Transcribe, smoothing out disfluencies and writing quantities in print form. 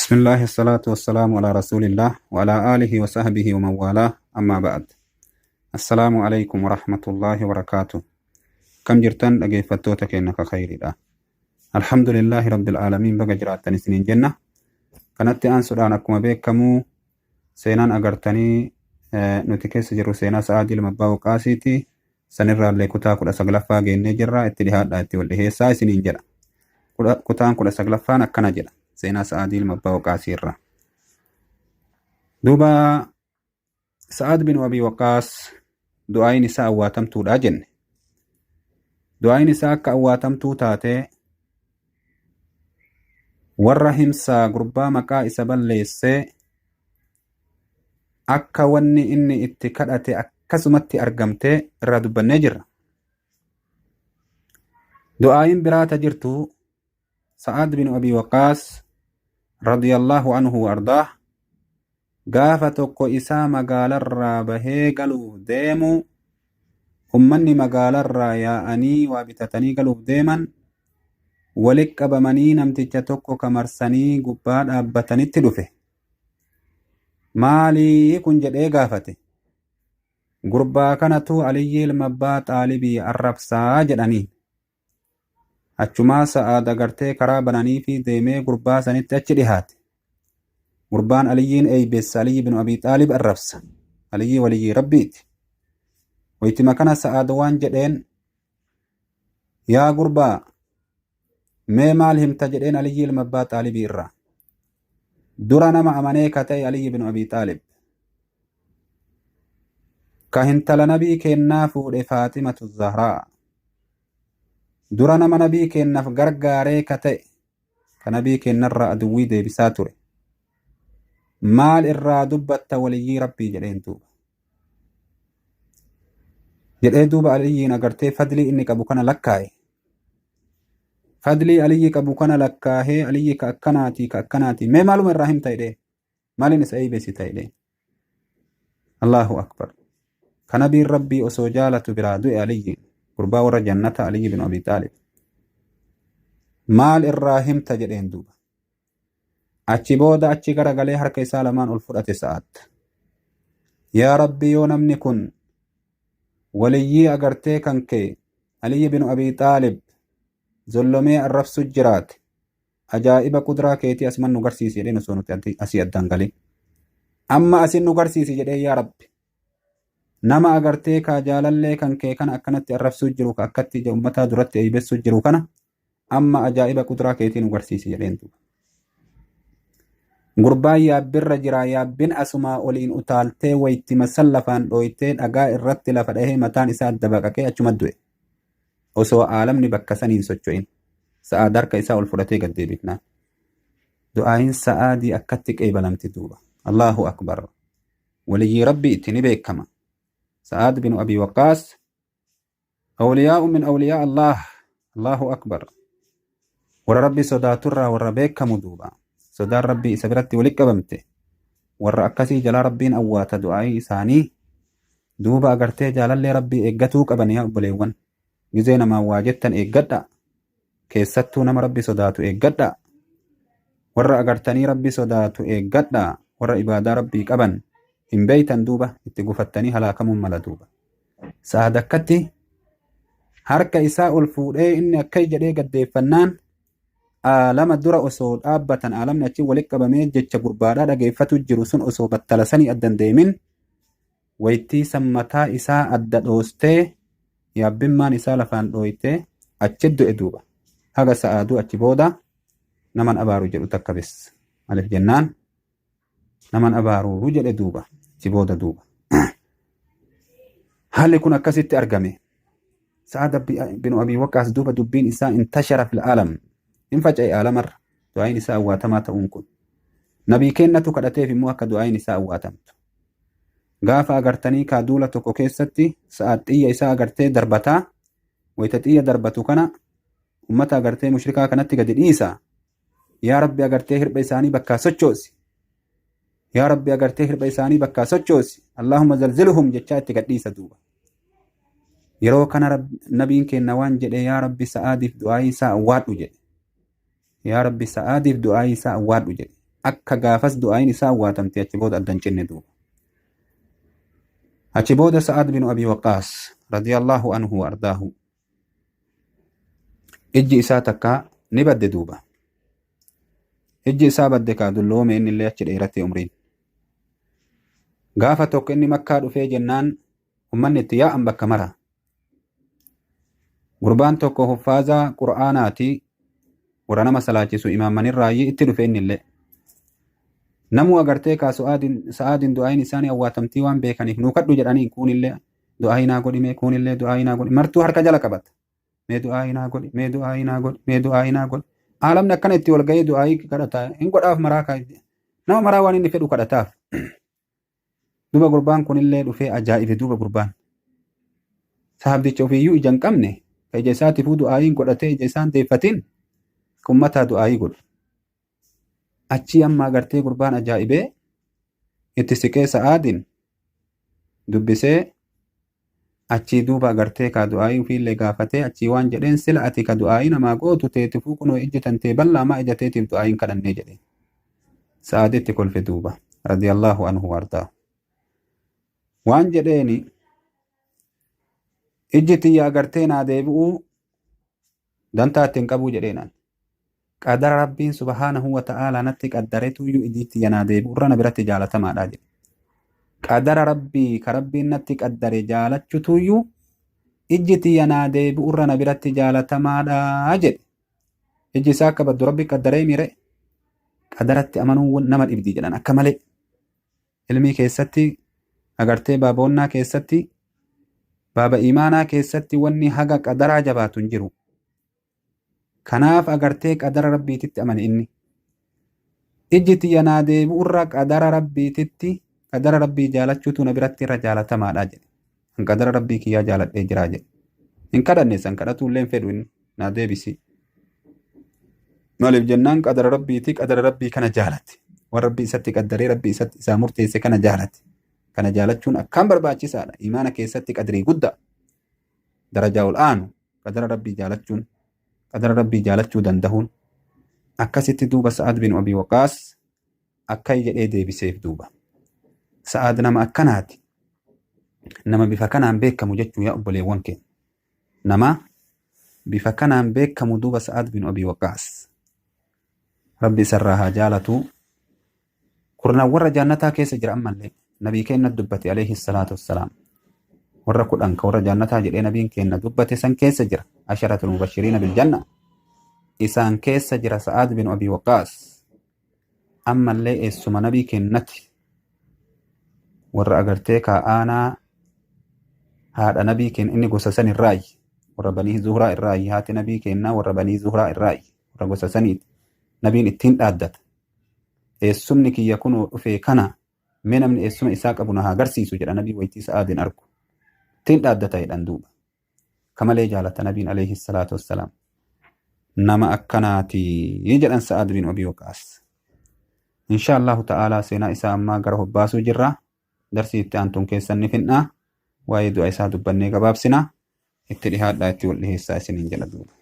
بسم الله الصلاة والسلام على رسول الله وعلى آله وصحبه ومن والاه أما بعد السلام عليكم ورحمة الله وبركاته. كم جرتن dhaggeeffattoota keenya ka khayriidha. الحمد لله رب العالمين. Baga jiraattan isiniin jenna. Kanatti aansuudhaan, akkuma beekamu seenaan agartanii nuti keessa jirru seenaa Sa'aadii ilma Abbaa Waqaasiiti. Sanirraallee kutaa 19ffaa geennee jirra. Itti dhihaadhaa, itti wal dhiheessaa isiniin jedha. Kutaan 19ffaan akkana jedha, seenaa Sa'aadii ilma Abbaa Waqaasii irra. Duuba Sa'aad bin Abii Waqaas du'aayin isaa awwaatamtuudha jenne. Du'aayin isaa akka awwaatamtuu taatee warra himsaa gurbaa maqaa isa balleessee akka wanni inni itti kadhate akkasumatti argamtee irraa dubbannee jirra. Du'aayin biraata jirtu, Sa'aad bin Abii Waqaas radiyallahu anhu wa ardaah gaafa tokko isaa magaalarraa bahee galuuf deemu, ummanni magaalarraa yaa'anii waa bitatanii galuuf deeman walitti qabamanii namticha tokko kamarsanii gubbaa dhaabbatanitti dhufe. "Maalii kun?" jedhee gaafate. "Gurbaa kanatu Aliyyi ilma Abbaa Xaalibii arrabsaa" jedhanii. Achumaa Sa'aad agartee karaa bananii fi deemee gurbaa sanitti achi dhihaate. Gurbaan Aliyyiin eeybeessa, Aliyyi bin Abii Xaalib arrabsa. Aliyyi waliyyii Rabbiiti. Waytima kana Sa'aad waan jedheen, "Yaa gurbaa, mee maal himta?" jedheen Aliyyi ilma Abbaa Xaalibii irraa. Dura nama amanee ka ta'e Aliyyi bin Abii Xaalib. Ka hintala nabii kennaa fuudhe Faaximatu Zahraa. Dura nama nabii kennaaf gargaaree ka ta'e, ka nabii kennarraa aduwwii deebisaa ture. "Maal irraa dubbatta waliyyii Rabbii?" jedheen duuba. Jedhee duuba Aliyyiin agartee fadlii inni qabu kana lakkaa'e. Fadlii Aliyyi qabu kana lakkaahee, Aliyyi ka akkanaati, ka akkanaati. "Mee maaluma irraa himta?" jedhee. "Maaliin isa eeybesita?" jedhee. Allahu akbar. Ka nabiin Rabbii osoo jaalatu biraa du'e Aliyyi, gurbaa warra jannata Aliyyi bin Abi Xaalib. "Maal irraa himta?" jedheen duuba. Achi booda achi garagalee harka isaa lamaan ol fudhate Sa'aad. "Yaa Rabbi, yoo namni kun waliyyii agartee kan kee Aliyyi bin Abi Xaalib zollomee arrabsu jiraate, ajaa'iba qudraa keetii asuman nu garsiisi" jedheen. Osoo nuti asii addaan galin. "Amma asin nu garsiisi" jedhee. "Yaa Rabbi, nama agartee kaa jaalallee kan kee kana akkanatti arrabsuu jiru, ka akkatti ija ummataa duratti eeybessuu jiru kana, amma ajaa'iba qudraa keetii nu garsiisi" jedheen duuba. Gurbaan yaabbirra jira. Yaabbin asumaa oliin utaaltee wayitti masan lafaan dhooytee dhagaa irratti lafa dhahee mataan isaa adda baqaqee achuma du'e. Osoo aalamni bakka saniin socho'in. Sa'aad harka isaa ol fudhatee gad deebifnaan. Du'aayin Sa'aadii akkatti qeebalamti duuba. Allahu akbar. Waliyyii Rabbii itti ni beekama. Sa'aad bin Abii Waqqaas awliyaa'u min awliyaa Allah. Allahu akbar. Warra Rabbi sodaaturraa warra beekamu duuba. Sodaan Rabbii isa biratti walitti qabamte. Warra akkasii jalaa Rabbiin awwaata du'aayii isaanii. Duuba agartee jaalallee Rabbii eeggatuu qaban, yaa obboleewwan. Gizee namaan waa jettan eeggadha. Keessattuu nama Rabbi sodaatu eeggadha. Warra agartanii Rabbi sodaatu eeggadha. Warra ibaadaa Rabbii qaban hin beeytan duuba, itti gufattanii halaakamuun mala duuba. Sa'aad akkatti harka isaa ol fuudhee inni akka jedhee gaddeeffannaan, aalama dura osoo dhaabbatan, aalamni achi walitti qabamee jecha gurbaadhaa dhageeffatu jiru sun osoo battala sanii addan deemin, wayittii san mataa isaa adda dhoostee yaabbimmaan isaa lafaan dhooytee achi du'e duuba. Haga Sa'aaduu achi booda naman abaaru jedhu takka bis. Alif jennaan naman abaaruu jedhe duuba achi booda duuba. Haalli kun akkasitti argame. Sa'aad bin Abii Waqqaas duuba dubbiin isaa intashara fil aalam. Hin faca'e aalamarra. Du'aayin isaa awwaatamaa ta'uun kun. Nabii kennatu kadhateef immoo akka du'aayin isaa awwaatamtu. Gaafa agartanii kaa duula tokko keessatti Sa'aad xiyya isaa agartee darbataa, wayita xiyya darbatu kana ummata agartee mushrikaa kanatti gadi dhiisa. "Yaa Rabbi, agartee hirpha isaanii bakkaa sochoosi. Yaa Rabbi, agartee hirpha isaanii bakkaa sochoosi. Allahumma zalzilhum" jechaa itti gadhiisa duuba. Yeroo kana nabiin kenna waan jedhe, "Yaa Rabbi, Sa'aadiif du'aayii isaa awwaadhu" jedhe. "Yaa Rabbi, Sa'aadiif du'aayii isaa awwaadhu" jedhe. Akka gaafas du'aayin isaa awwaatamte achi booda adda hin cinne duuba. Achi booda Sa'ad bin Abi Waqqaas radiyallahu anhu wa ardaahu ijji isaa takka ni badde duuba. Ijji isaa badde kaa dulloome inni illee achi dheerate umriin. Gaafa tokko inni Makkaa dhufee jennaan ummanni itti yaa'an bakka mara. Gurbaan tokko huffaazaa Qur'aanaati warra nama salaachisu imaammanirraayyii itti dhufe inni illee. Namuu agartee kaa sa'aadin du'aayin isaanii awwaatamtii waan beekaniif nuu kadhu jedhanii kuunillee du'aayii naa godhi mee kuunillee du'aayii naa godhi martuu harka jala qabata. Mee du'aayii naa godhi mee du'aayii naa godhi mee du'aayii naa godhi. Aalamni akkana itti wal ga'ee du'aayii kadhata hin godhaaf maraa kaa nama maraa waan inni fedhu kadhataaf. Duba gurbaan kunillee dhufee ajaa'ibe duuba gurbaan. Sahabdicha ofiiyyuu ija hin qabne ka ija isaatifuu du'aayiin godhatee ija isaan deeffatin ummataa du'aayii godhu. Achii amma agartee gurbaan ajaa'ibee itti siqee sa'aadin dubbisee achii duuba agartee kaa du'aayii ofiillee gaafatee achii waan jedheen sila ati ka du'aayii namaa gootu teetifuu kunoo ijji tantee bal'aa maa ija teetiif du'aayiin kadhannee jedheen. Sa'aaditti kolfe duuba radiyallahu anhu wardaa. Waan jedheeni ijji tiyya agartee naa deebi'uu dantaa itti hin qabuu jedheenaan. Qadara Rabbiin subhaanahu wa ta'aalaa natti qaddaretuyyuu ijji tiyya naa deebi'u irra na biratti jaalatamaadha jedhe. Qadara Rabbii ka Rabbiin natti qaddare jaalachutuyyuu ijji tiyya naa deebi'u irra na biratti jaalatamaadha jedhe. Ijji isaa akka baddu Rabbi qaddaree miire qadaratti amanuun nama dhibdi jedhan akka malee. Ilmii keessatti agartee baaboonnaa keessatti baaba imaanaa keessatti wanni haga qadaraa jabaatu hin jiru. Kanaaf agartee qadara Rabbiititti amane inni. Ijji tiyya naa deebi'urra qadara Rabbiititti qadara Rabbii jaalachuutu na biratti irra jaalatamaadha jedhe. An qadara Rabbii kiyyaa jaaladhee jiraa jedhe. Hin kadhanne san kadhatuu illee hin fedhu inni naa deebisi. Maaliif jennaan qadara Rabbiiti qadara Rabbii kana jaalate. Waan Rabbii isatti qaddaree Rabbii isatti isaa murteesse kana jaalate. Kana jaalachuun akkaan barbaachisaadha. Imaana keessatti qadrii guddaa. Darajaa ol aanu qadara Rabbii jaalachuun qadara Rabbii jaalachuu dandahuun akkasitti duuba Sa'ad bin Abii Waqaas akkai jedhee deebiseef duuba. Sa'ad nama akkanaati. Nama bifa kanaan beekamu jechuu yaa obboleewwan keenya. Nama bifa kanaan beekamu duuba Sa'ad bin Abii Waqaas. Rabbi isarraa haa jaalatu. Kurnan warra jaannataa keessa jira ammallee nabii keenna dubbate alayhi salaatu wassalaam. Warra 10 ka warra jaannataa jedhee nabiin keenna dubbate san keessa jira. Asharatul mubashiriina bil janna. Isaan keessa jira Sa'aad bin Abii Waqqaas. Ammallee eessuma nabii keennati. Warra agartee kaa'aanaa haadha nabii keenna inni gosa san irraayi. Warra banii Zuhraa irraayi haati nabii keennaa warra banii Zuhraa irraayi. Warra gosa saniiti. Nabiin ittiin dhaaddata. Eessumni kiyya kunoo dhufee kana mee namni eessuma isaa qabu na haa garsiisu jedha nabii waytii sa'aadin argu. Ittiin dhaaddata jedhan duuba. Kamalee jaalata nabiin alayhi salaatu wassalaam. Nama akkanaati jedhan Sa'aad bin Abii Waqaas. Insha Allahu ta'aalaa seenaa isaa ammaa gara hobbaasuu jirra. Darsii itti aantuun keessan ni finna. Waa'ee du'a isaa dubbannee gabaabsina. Itti dhihaadhaa itti wal dhiheessaa isiniin jedha duuba.